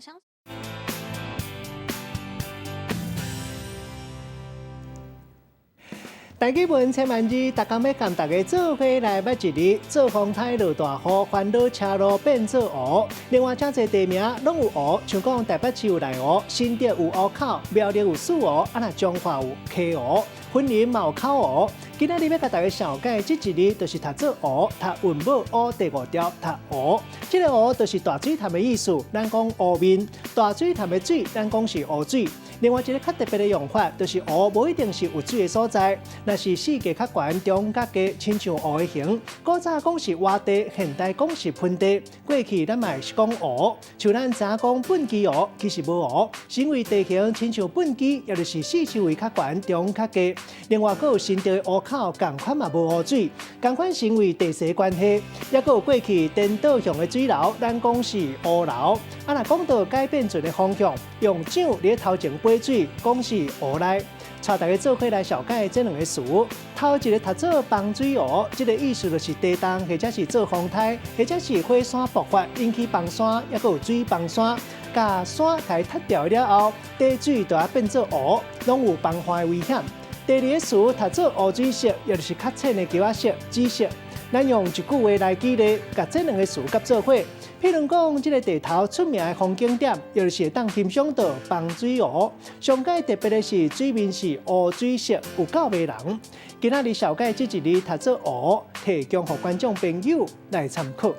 相。台語文千萬字，逐工欲共大家做伙來捌一字，做風颱落大雨，煩惱車路變做湖。另外，誠濟地名攏有湖，像講台北市有內湖，新竹有湖口，苗栗有四湖，啊若彰化有溪湖，雲林嘛有口湖。今仔日欲共大家紹介這一字，就是讀做湖，讀韻母烏第五調讀湖。這个湖就是大水潭的意思，咱講湖面，大水潭的水，咱講是湖水。另外一个較特別的用法，就是湖無一定是有水的所在，若是四界較懸、中較低，親像湖的形。古早講是窪地，現代講是盆地。過去咱嘛是講湖，像咱知影講畚箕湖，其實無湖，是因為地形親像畚箕，也就是四周圍較懸、中較低。另外，閣有新竹的湖口，仝款嘛無湖水，仝款是因為地勢關係。抑閣有過去顛倒向的水流，咱講是湖流。啊，若講到改變船的方向，用槳佇咧頭前背水，講是湖內。帶大家做伙來紹介這兩个詞。頭一个讀做崩水湖，這个意思就是地動或者是做風颱，或者是火山爆發引起崩山，抑閣有水崩山，共山共塌掉了後，底水就會變做湖，攏有崩岸的危險。第二个詞讀做烏水色，也就是較淺的橘仔色、紫色。咱用一句話來舉例，共這兩个詞夾做伙。譬如講，這个地頭出名的風景點，也就是會當欣賞到崩水湖。上蓋特別的是水面是烏水色，有夠迷人。今仔日紹介這一字讀做湖，提供予觀眾朋友來參考。